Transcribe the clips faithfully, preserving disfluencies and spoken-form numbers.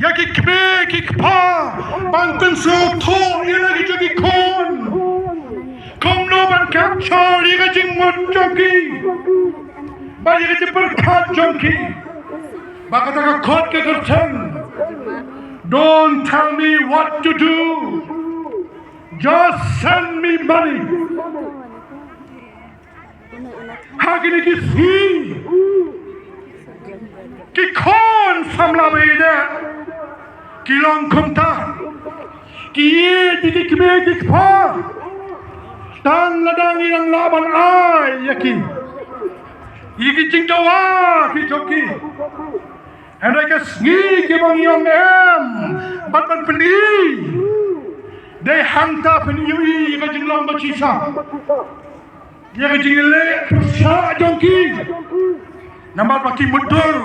ïa ki kmie ki kpa ban pynsngewthuh ïa la ki jong ki khun kumno ban capture ïa ka jingmut jong ki bad ïa ka jingpyrkhat jong ki. Ba kata ka khot ka kyrteng, "Don't tell me what to do, just send me money." Ha kine ki sngi ki khun samla ba ïeit ki long kumta, ki ïeit ïa ki kmie ki kpa tang lada ngi nang lah ban ai ïa ki ïa ki jingdawa ki jong ki. Hynrei ka sngi kiba ngi ong em bad ban pyni, dei hangta pynïohi ïa ka jinglong ba shisha, ïa ka jingleh pyrshah jong ki. Namar ba ki mutdur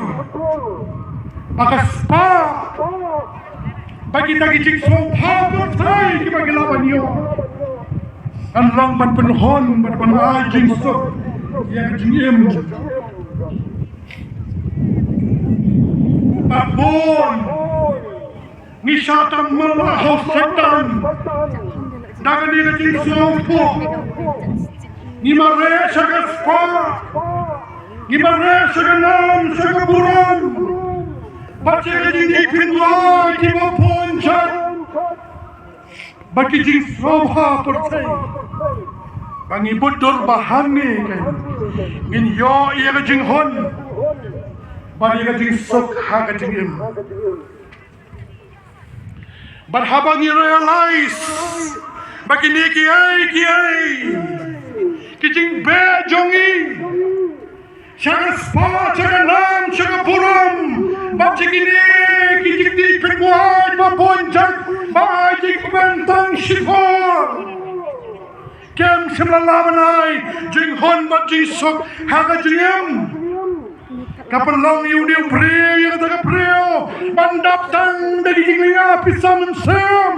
ba ka spah ba kita ki jingsngewbha pyrthei kiba ki lah ban ïoh kan long ban pynhun bad ban ai jingsuk ïa ka jingim. Bad bun ngi shah tam mala ha u Soitan da kane ka jingsngewthuh. Ngi mareh sha ka spah, ngi mareh sha ka nam sha ka burom, bad sha ka jingïapynwai kiba bun jait. Bad ki jingsngewbha pyrthei ba ngi butdur ba hangne kan ngin ïoh ïa ka jinghun bad ïa ka jingsuk ha ka jingim. Bad haba ngi realize ba kine kiei kiei ki jingbeh jong ngi sha ka spah, sha ka nam, sha ka burom, bad sha kine ki jingdih pynwai ba bun jait ba ai jingpynbeit tang shipor, kim shym la lah ban ai jinghun bad jingsuk ha ka jingim. Ka pynlong ïa u briew ïa kata ka briew ban dap tang da ki jinglynga pisa mynsiem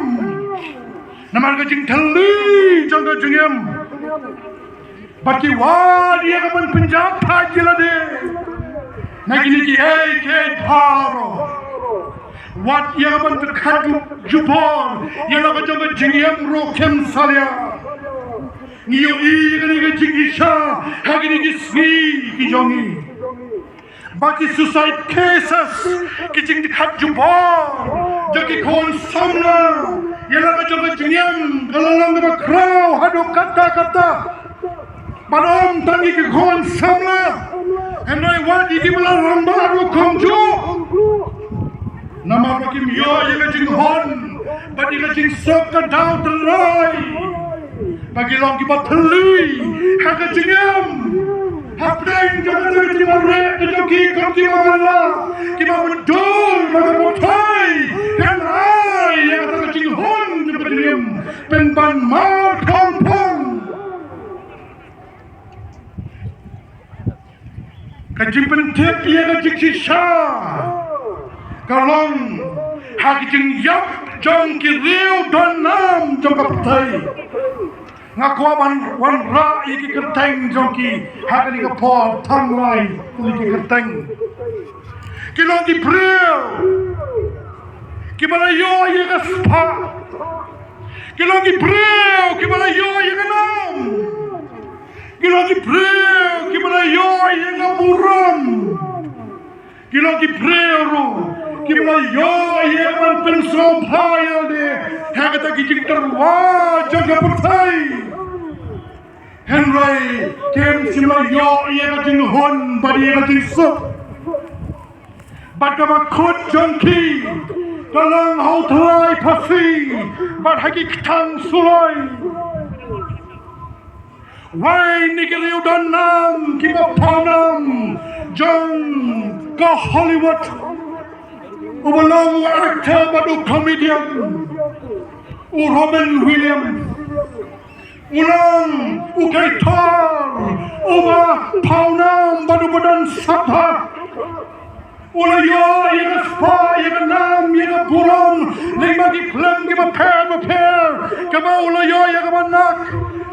namar ka jingthylli jong ka jingim. Bad ki wad ïa ka ban pynjah phah ïa lade na kine kiei kiei baroh. Wat ïa ka ban pynkhadduh jubor ïa la ka jong ka jingim ruh kim salia. Ngi ïohi ïa kane ka jingisha ha kine ki sngi ki jong ngi. Ba ki suicide cases, ki jingdih khadduh jubor jong ki khun samla ïa la ka jong ka jingim ka la long kaba khraw haduh katta katta. Bad ym tang ïa ki khun samla, hynrei wat ïa kiba la rangbah ruh kumjuh. Namar ba kim ïoh ïa ka jinghun bad ïa ka jingsuk ka daw tynrai, ba ki long kiba thylli ha ka jingim. Hapdeng jong kata ka jingmareh ka jong ki kum kiba mala, kiba mutdur ba ka pyrthei kan ai ïa kata ka jinghun jong ka jingim pynban mar thong thong. Ka jingpyntip ïa ka jingshisha ka long ha ki jingïap jong ki riew don nam jong ka pyrthei. Nga kwah ban wanrah ïa ki kyrteng jong ki ha kane ka por tang lai. Kine ki kyrteng ki long ki briew kiba la ïoh ïa ka spah, ki long ki briew kiba la ïoh ïa ka nam. Ki long ki briew kiba la ïoh ïa ka burom. Ki long ki briew ruh kiba la ïoh ïa ka ban pynsngewbha ïa lade ha kata ki jingtyrwa jong ka pyrthei. Hynrei kim shym la ïoh ïa ka jinghun bad ïa ka jingsuk. Bad kaba kut jong ki ka long ha u thlai phasi bad ha ki kthang suloi. Wei na ki riew don nam kiba pawnam jong ka Hollywood, uba long u actor bad u comedian, u Robin Williams. U long u kaitor uba pawnam bad uba don sabha. U la ïoh ïa ka spah, ïa ka nam, ïa ka burom lyngba ki film kiba pher ba pher, Kaba u la ïoh ïa kaba nak,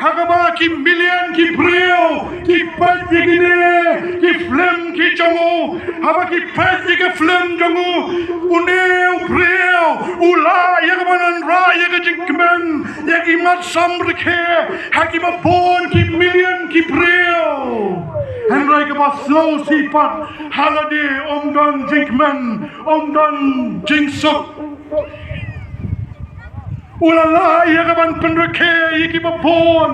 ha kaba ki million ki briew ki peit ïa kine ki film ki jong u. Haba ki peit ïa ki film jong u, une u briew u lah ïa kaba wanrah ïa ka jingkmen ïa ki mat samrkhie ha kiba bun ki million ki briew. Hynrei kaba sngewsih pat, ha lade ym don jingkmen, ym don jingsuk. U la lah ïa ka ban pynrkhie ïa kiba bun,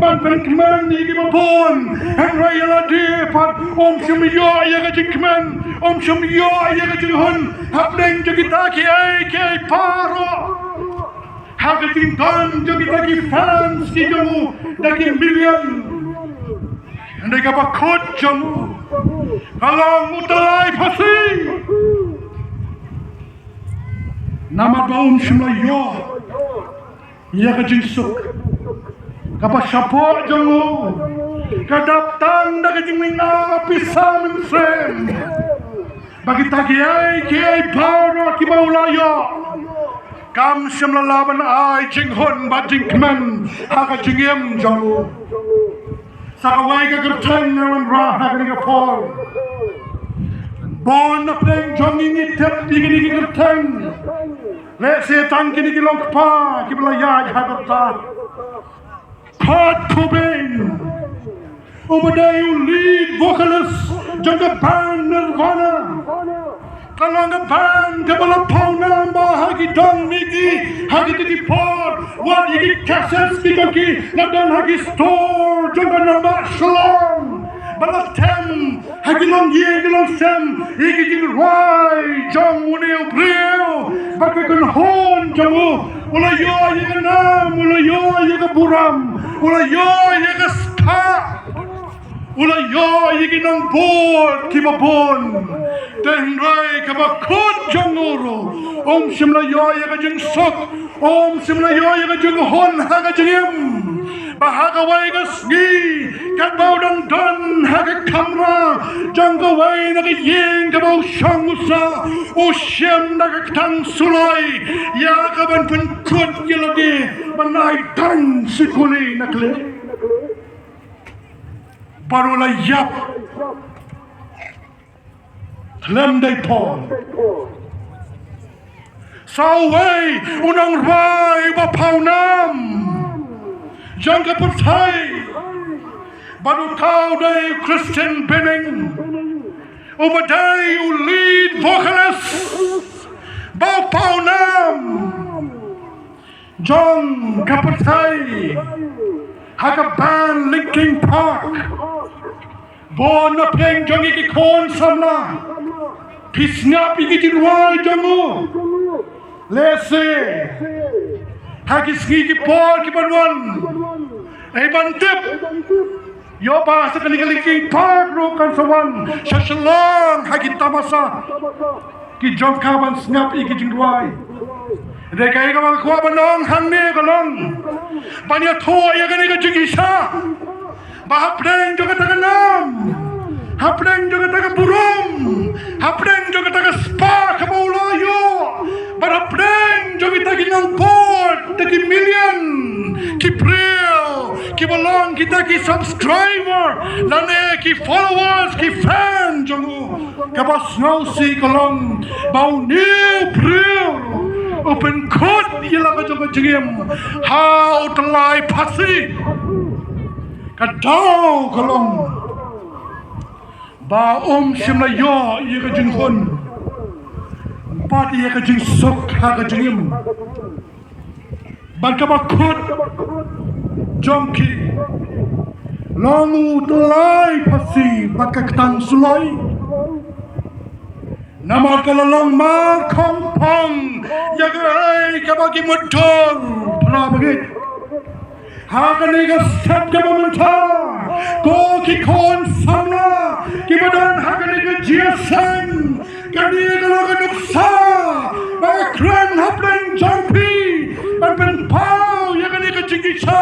ban pynkmen ïa kiba bun. Hynrei ïa lade pat um shym ïoh ïa ka jingkmen, um shym ïoh ïa ka jinghun hapdeng jong kita kiei kiei baroh. Ha ka jingdon jong kita ki fans ki jong u da ki million. Hynrei kaba kut jong u ka long u tyllai phasi. Namar ba um shym la ïoh ïa ka jingsuk. Kaba shapoh jong u ka dap tang da ka jingmih na pisa mynsiem. Ba kita kiei kiei baroh kiba u la ïoh kam shym la lah ban ai jinghun bad jingkmen ha ka jingim jong u. Sa kawei ka kyrteng nga wanrah ha kane ka por. Bun na pdeng jong ngi ngi tip ïa kine ki kyrteng. Lehse tang kine ki long kpa kiba la ïaid ha ka rta. Kurt Cobain, uba dei u lead vocalist jong ka band Nirvana. Ka long ka band kaba la pawnam bha ha ki dong mihngi ha kito ki por. Wat ïa ki cassettes ki jong ki la don ha ki store jong ka nongbah Shillong. Ba la them ha ki longïing ki longsem ïa ki jingrwai jong une u briew bad ka kynhun jong u. U la ïoh ïa ka nam, u la ïoh ïa ka burom, u la ïoh ïa ka spah, u la ïoh ïa ki nongbud kiba bun. Te hynrei kaba kut jong u ruh um shym la ïoh ïa ka jingsuk, um shym la ïoh ïa ka jinghun ha ka jingim. Ba ha kawei ka sngi katba u dang don ha ka kamra jong kawei na ka ïing kaba u shong u sah, u shim da ka ktang suloi ïa ka ban pynkut ïa lade ban ai tang sikuli na kli. Bad u la ïap khlem dei por. Sa uwei u nongrwai ba pawnam jong ka pyrthei, bad uta u dei Christian Binning, uba dei u lead vocalist ba pawnam jong ka pyrthei ha ka band Linkin Park. Bun na pdeng jong ngi ki khun samla phi sngap ïa ki jingrwai jong u. Lehse ha ki sngi ki por ki ban wan, ei ban tip ïoh ba sa kane ka Linkin Park ruh kan sa wan sha Shillong ha ki tamasa ki jong ka ban sngap ïa ki jingrwai. Hynrei kaei kaba nga kwah ban ong hangne ka long ban ïathuh ïa kane ka jingshisha ba hapdeng jong kata ka nam, hapdeng jong kata ka burom, hapdeng jong kata ka spah kaba u la ïoh, bad hapdeng jong kita ki nongbud da ki million ki briew kiba long kita ki subscriber lane ki followers, ki fan jong u. Kaba sngewsih ka long ba une u briew u pynkut ïa la ka jong ka jingim ha u tyllai phasi. Ka daw ka long ba um shym la ïoh ïa ka jinghun bad ïa ka jingsuk ha ka jingim. Bad kaba kut jong ki long u tyllai phasi bad ka ktang suloi. Namar ka la long mar khongpong ïa kaei kaba ki mutdur phra bangeit. Ha kane ka step kaba mynta, ko ki khun samla kiba don ha kane ka jingïaseng, kane ka long ka nuksa ba nga kren hapdeng jong phi ban pynpaw ïa kane ka jingshisha.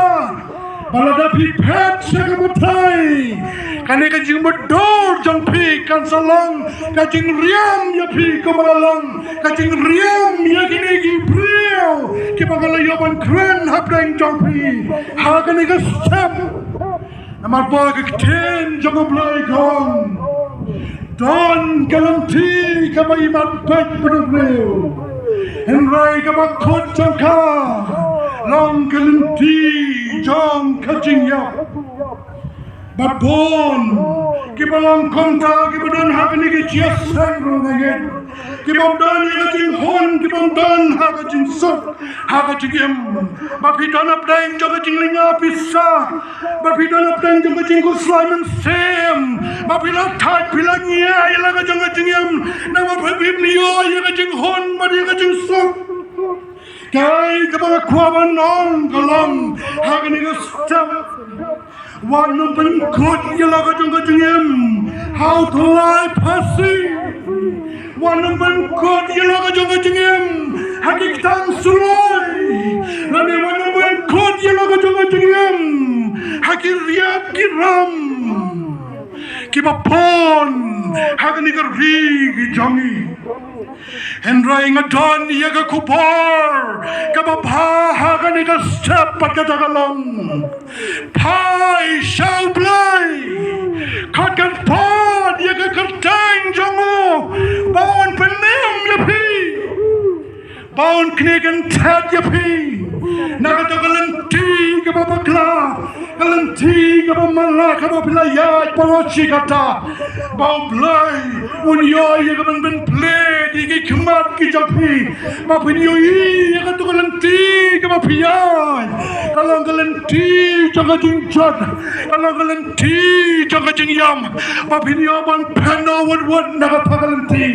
Ba lada phi phet sha ka pyrthei, kane ka jingmutdur jong phi kan sa long ka jingriam ïa phi kumba la long ka jingriam ïa kine ki briew kiba nga la ïoh ban kren hapdeng jong phi ha kane ka step. Namar ba ka ktien jong U Blei ka ong, don ka lynti kaba imat beit bad u briew, hynrei kaba kut jong ka long ka lynti jong ka jingïap. Bad bun kiba long kumta, kiba don ha kane ka jingïaseng ruh nga ngeit, ki bym don ïa ka jinghun, ki bym don ha ka jingsuk ha ka jingim. Ba phi don hapdeng jong ka jinglynga pisa, ba phi don hapdeng jong ka jingkhuslai mynsiem, ba phi la thait, phi la ngiah ïa la ka jong ka jingim, namar ba phim ïoh ïa ka jinghun bad ïa ka jingsuk. Kaei kaba nga kwah ban ong ka long ha kane ka step, wat nym pynkut ïa la ka jong ka jingim ha u thlai phasi. Wat nym pynkut ïa la ka jong ka jingim ha ki ktang suloi, lane wat nym pynkut ïa la ka jong ka jingim ha ki riat ki ram kiba pun ha kane ka ri ka jong ngi. Hynrei nga don ïa ka khubor kaba bha ha kane ka step, bad kata ka long, phai sha U Blei, khot kyrpad ïa ka kyrteng jong u, ba un pynim ïa phi, ba un knieh kynthet ïa phi na kata ka lynti kaba bakla, ka lynti kaba mala kaba phi la ïaid baroh shi katta. Ba U Blei un ïoh ïa ka ban pynplie ïa ki khmat ki jong phi, ba phin ïohi ïa kata ka lynti kaba phi ïaid, ka long ka lynti jong ka jingjot, ka long ka lynti jong ka jingïam, ba phin ïoh ban pynnoh wut wut na kata ka lynti,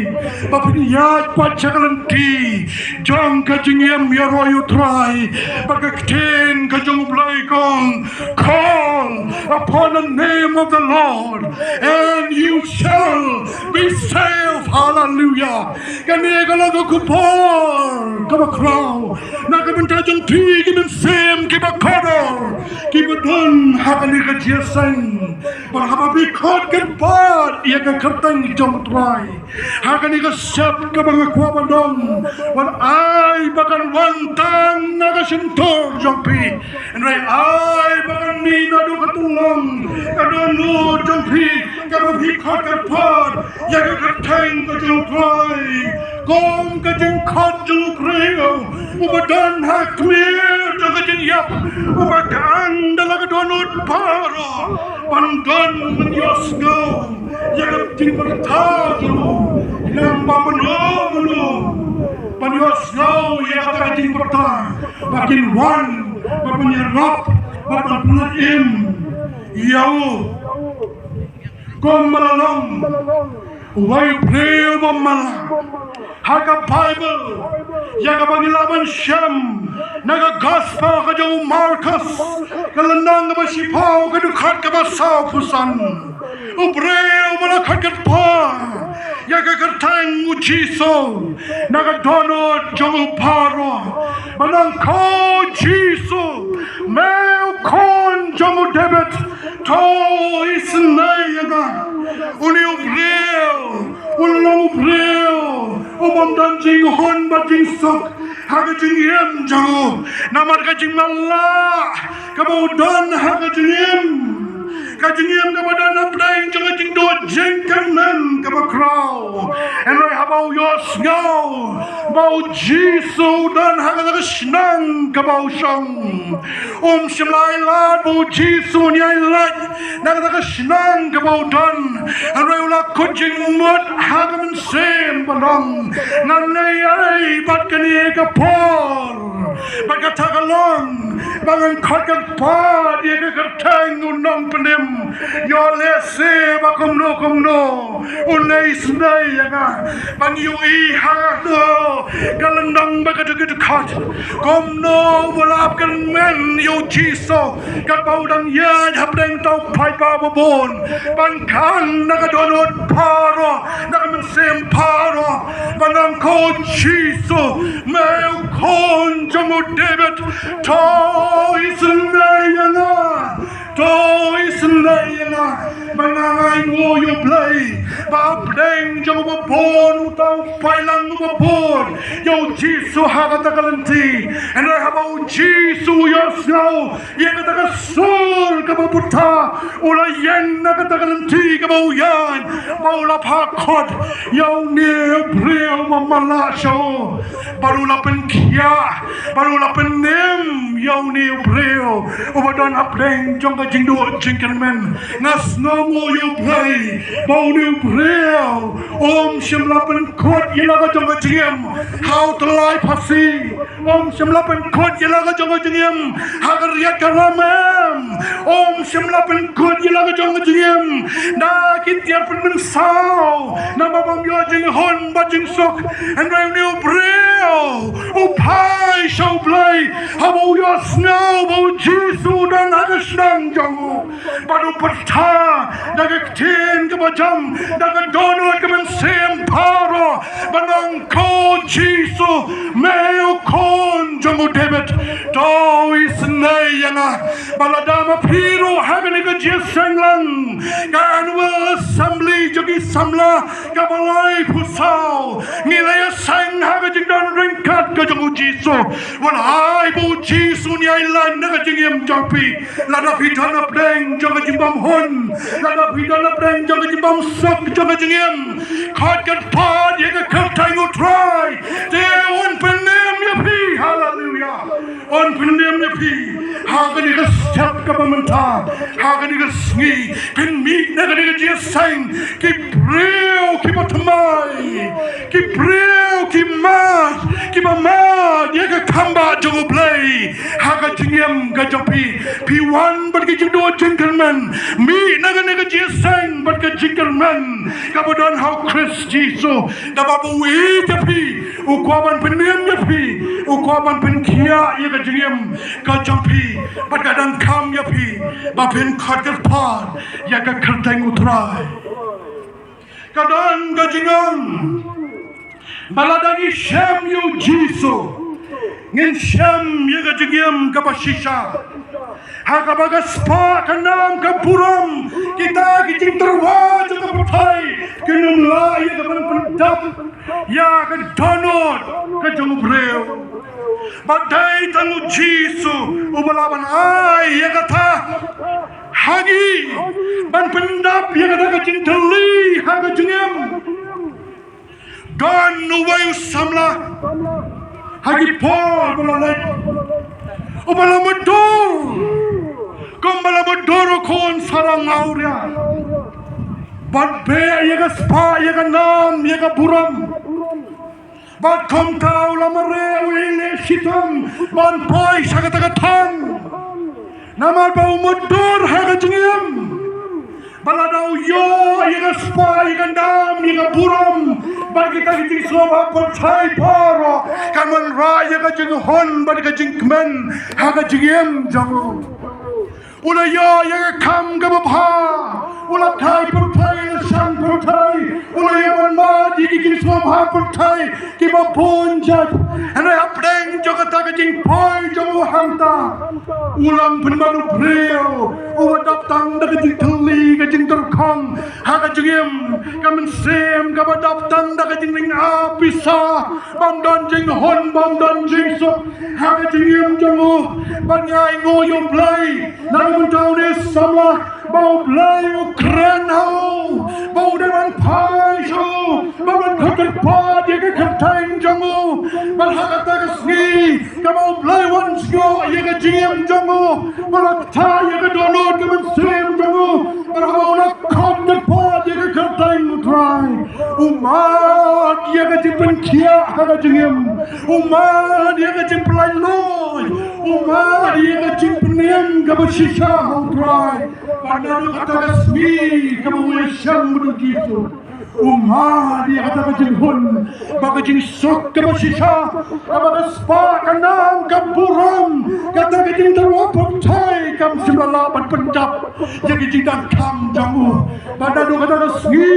ba phin ïaid pat sha ka lynti jong ka jingim ïaroh ïa U Trai. Bad ka ktien ka jong U Blei ka ong, call upon the name of the Lord and you shall be saved. Hallelujah. Kane ka long ka khubor kaba khraw na ka bynta jong phi ki mynsiem kiba kordor, kiba don ha kane ka jingïaseng. Bad haba phi khot kyrpad ïa ka kyrteng jong U Trai ha kane ka step kaba nga kwah ban ong, wat ai ba kan wan tang na ka shyntur jong phi, hynrei ai ba kan mih naduh ka tyllong ka dohnud jong phi, kaba phi khot kyrpad ïa ka kyrteng ka jong U Trai. Kum ka jingkhot jong u briew uba don ha khmih jong ka jingïap, uba khang da la ka dohnud baroh ban don ban ïohsngew ïa ka jingpyrta jong u. Nang ba mano mano ban ïohsngew ïa kata ka jingpyrta, ba kin wan, ba ban ïarap, ba ban pynlait im ïa u. Kumba la long uwei u briew ba mala ha ka Baibl, ïa kaba ngi lah ban shem na ka Gospel ka jong u Markos, ka lynnong kaba shiphew, ka dkhot kaba sawphew san. U briew ba la khot kyrpad ïa ka kyrteng U Jisu na ka dohnud jong u baroh, ba nang, ko Jisu, me u khun jong u David, to isynei ïa nga. Une u briew u long u briew u bym don jinghun bad jingsuk ha ka jingim jong u, namar ka jingmala kaba u don ha ka jingim, ka jingim kaba don hapdeng jong ka jingduh jingkyrmen kaba khraw. Hynrei haba u ïohsngew ba U Jisu u don ha kata ka shnong kaba u shong, um shym la ai lad ba U Jisu un ïai lait na kata ka shnong kaba u don. Hynrei u la kut jingmut ha ka mynsiem ba long, ngan leh ei bad kane ka por? Bad kata ka long ba ngan khot kyrpad ïa ka kyrteng u nongpynim. Ïoh lehse ba kumno kumno un isynei ïa nga. Ba ngi ïohi ha kato ka lynnong bad kato ka dkhot, kumno ba la ap kyrmen ïa U Jisu katba u dang ïaid hapdeng uta u paidbah babun, ban khang na ka dohnud baroh, na ka mynsiem baroh, ba nang, ko Jisu, me u khun jong u David, to isynei ïa nga, to isynei ïa nga. Ba nga ainguh ïa U Blei ba hapdeng jong uba bun uta u paidlang uba bud ïa U Jisu ha kata ka lynti. Hynrei haba U Jisu u ïohsngew ïa kata ka sur kaba bha, u la ïeng na kata ka lynti kaba u ïaid, ba u la phah khot ïa une u briew uba matlah sha u, bad u la pynkhiah bad u la pynim ïa une u briew uba don hapdeng jong ka jingduh jingkyrmen. Nga sngewnguh ïa U Blei ba une u briew um shym la pynkut ïa la ka jong ka jingim ha u tyllai phasi. Um shym la pynkut ïa la ka jong ka jingim ha ka riat ka ram, em. Um shym la pynkut ïa la ka jong ka jingim da ki tiar pynmynsaw, namar ba um ïoh jinghun bad jingsuk. Hynrei une u briew u phai sha U Blei haba u ïohsngew ba U Jisu u don ha ka shnong jong u, bad u pyrta da ka ktien kaba jam, da ka dohnud ka mynsiem baroh, ba nang, Ko Jisu, me u khun jong u David, to isynei ïa nga. Ba lada ma phi ruh ha kane ka jingïaseng lang ka Annual Assembly jong ki samla kaba laiphew saw, ngi la ïaseng ha ka jingdon ryngkat ka jong U Jisu, wat ai ba U Jisu un ïailad na ka jingim jong phi. Lada phi don hapdeng jong ka jingbymhun, lada phi don hapdeng jong ka jingbymsuk jong ka jingim, khot kyrpad ïa ka kyrteng U Trai, te un pynim ïa phi. Haleluia. Un pynim ïa phi. Ha kane ka step kaba mynta, ha kane ka sngi, phin mih na kane ka jingïaseng ki briew kiba thymmai, ki briew ki mad, kiba mad ïa ka kam ba jong U Blei ha ka jingim ka jong phi. Phi wan bad ka jingduh jingkyrmen, mih na kane ka jingïaseng bad ka jingkyrmen kaba don ha U Khrist Jisu, kaba u ïeit ïa phi, u kwah ban pynim ïa phi, u kwah ban pynkhiah ïa ka jingim ka jong phi, bad ka donkam ïa phi ba phin khot kyrpad ïa ka kyrteng U Trai. Ka don ka jingong ba lada ngi shem ïa U Jisu, ngin shem ïa ka jingim kaba shisha, ha kaba ka spah ka nam ka burom, kita ki jingtyrwa jong ka pyrthei, kin ym lah ïa ka ban pyndap ïa ka dohnud ka jong u briew. Ba dei tang U Jisu uba lah ban ai ïa kata ha ngi, ban pyndap ïa kata ka jingtylli ha ka jingim. Don uwei u samla ha ki por ba la leit, uba la mudui kumba la mudui u khun sarong awria, bad beh ïa ka spah, ïa ka nam, ïa ka burom. Bad kumta u la mareh, u ïaleh shitom ban poi sha kata ka thong, namar ba u mudui ha ka jingim. Ba lada u ïoh ïa ka spah, ïa ka nam, ïa ka burom, bad kita ki jingsngewbha pyrthei baroh, kan wanrah ïa ka jinghun bad ka jingkmen ha ka jingim jong u. U la ïoh ïa ka kam kaba bha, u la thait pyrthei, u la shang pyrthei, u la ïoh ban mad ïa ki jingsngewbha pyrthei kiba bun jait. Hynrei hapdeng jong kata ka jingpoi jong u hangta, u long pynban u briew uba dap tang da ka jingtylli, ka jingtyrkhong ha ka jingim, ka mynsiem kaba dap tang da ka jingringap pisa, bym don jinghun, bym don jingsuk ha ka jingim jong u. Bad ngi ainguh ïa U Blei na ka bynta une samla, ba U Blei u kren ha u, ba u dei ban phai sha u, ba u dei ban khot kyrpad ïa ka kyrteng jong u. Bad ha kata ka sngi kaba U Blei u wan sngewthuh ïa ka jingim jong u, ba u la ktah ïa ka dohnud ka mynsiem jong u, bad haba u la khot kyrpad ïa ka kyrteng U Trai, u mad ïa ka jingpynkhiah ha ka jingim, u mad ïa ka jingpynlait luid, u mad ïa ka jingpynïeng kaba shisha ha U Trai. Bad naduh kata ka sngi kaba u ïashem bad U Jisu, u mad ïa kata ka jinghun bad ka jingsuk kaba shisha, kaba ka spah, ka nam, ka burom, kata ka jingtyrwa pyrthei kam shym la lah ban pyndap ïa ka jingdonkam jong u. Bad naduh kata ka sngi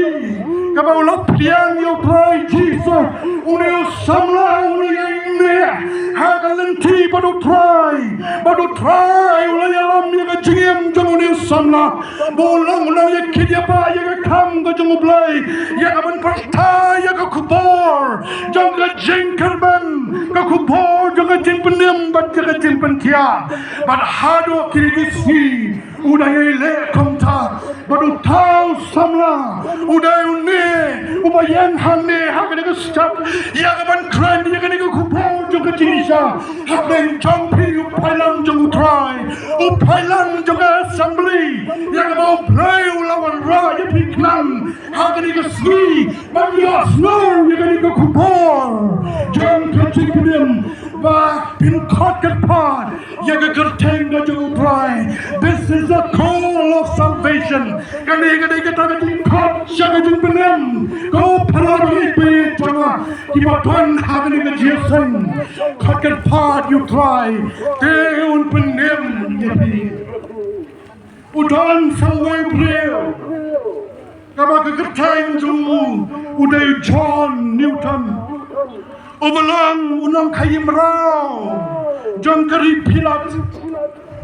kaba u la pdiang ïa U Trai Jisu, une u samla u la ïaineh ha ka lynti bad U Trai, bad U Trai u la ïalam ïa ka jingim jong une u samla ba u long u nongïakit ïa ba ïa ka kam ka jong U Blei, ïa ka ban pyrta ïa ka khubor jong ka jingkyrmen, ka khubor jong ka jingpynim bad ïa ka jingpynthiah. Bad haduh kine ki sngi u dang ïai leh kumta. Bad uta u samla u dei une uba ïeng hangne ha kane ka step ïa ka ban kren ïa kane ka khubor jong ka jingshisha hapdeng jong phi, u paidlang jong U Trai, u paidlang jong ka assembly ïa kaba U Blei u la wanrah ïa phi khnang ha kane ka sngi ban ïohsngew ïa kane ka khubor jong ka jingpynim ba phin khot kyrpad ïa ka kyrteng ka jong U Trai. This is a call of salvation. Kane ka dei kata ka jingkhot sha ka jingpynim. Ko para bangeit jong nga kiba don ha kane ka jingïaseng, khot kyrpad ïa U Trai te un pynim ïa phi. U don sa uwei u briew kaba ka kyrteng jong u u dei u John Newton, uba long u nongkhaïi mraw jong ka ri Pilat.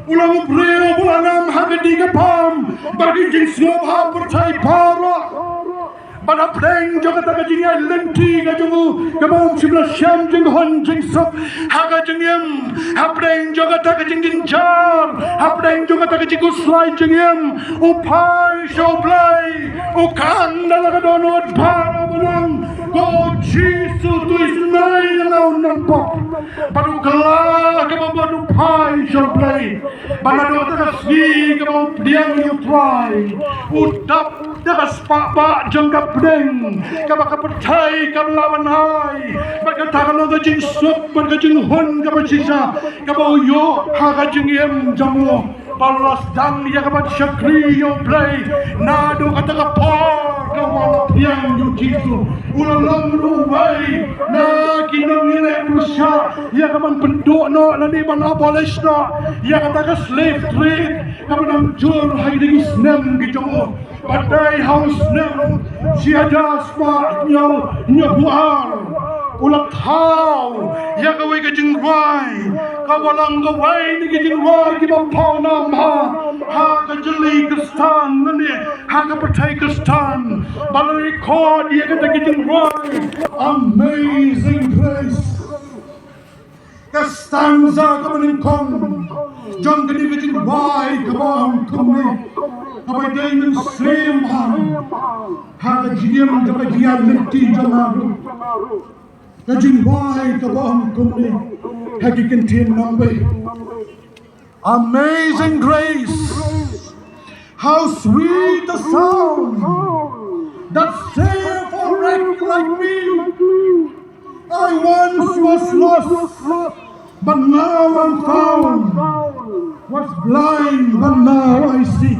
U long u briew uba la ngam ha ka dih ka bam bad ki jingsngewbha pyrthei baroh. Bad hapdeng jong kata ka jingïaid lynti ka jong u kaba um shym la shem jinghun jingsuk ha ka jingim, hapdeng jong kata ka jingjynjar, hapdeng jong kata ka jingkhuslai jingim, u phai sha U Blei, u khang da la ka dohnud baroh, u ong, ko Jisu, to isynei ïa nga u nongpop. Bad u kylla ka bamut, u phai sha U Blei. Bad naduh kata ka sngi kaba u pdiang ïa U Trai, u dap da ka spah bah jong ka pdeng kaba ka pyrthei kam lah ban ai. Bad kata ka long ka jingsuk bad ka jinghun kaba shisha kaba u ïoh ha ka jingim jong u. Bad u la sdang ïa ka ban shakri ïa U Blei. Naduh kata ka por kaba u la pdiang ïa U Jisu, u la long ruh uwei na ki nongïaleh pyrshah ïa ka ban pynduh noh lane ban abolish noh ïa kata ka slave trade kaba nang jur ha kine ki snem ki jong u. Bad dei ha u snem shi hajar spah hynñiew hynñiewphew ar u la thaw ïa kawei ka jingrwai kaba long kawei na ki jingrwai kiba pawnam ha, ha ka jylliew Khristan lane ha ka pyrthei Khristan. Ba la record ïa kata ka jingrwai Amazing Grace. Ka stanza kaba nyngkong jong kane ka jingrwai kaba ong kumne, kaba dei mynsiem ha ka jingim jong ka jingïaid lynti jong nga ruh. Ka jingrwai kaba ong kumne ha ki kyntien nongwei. Amazing grace, how sweet the sound that saved a wretch like me. I once was lost, but now I'm found. Was blind, but now I see.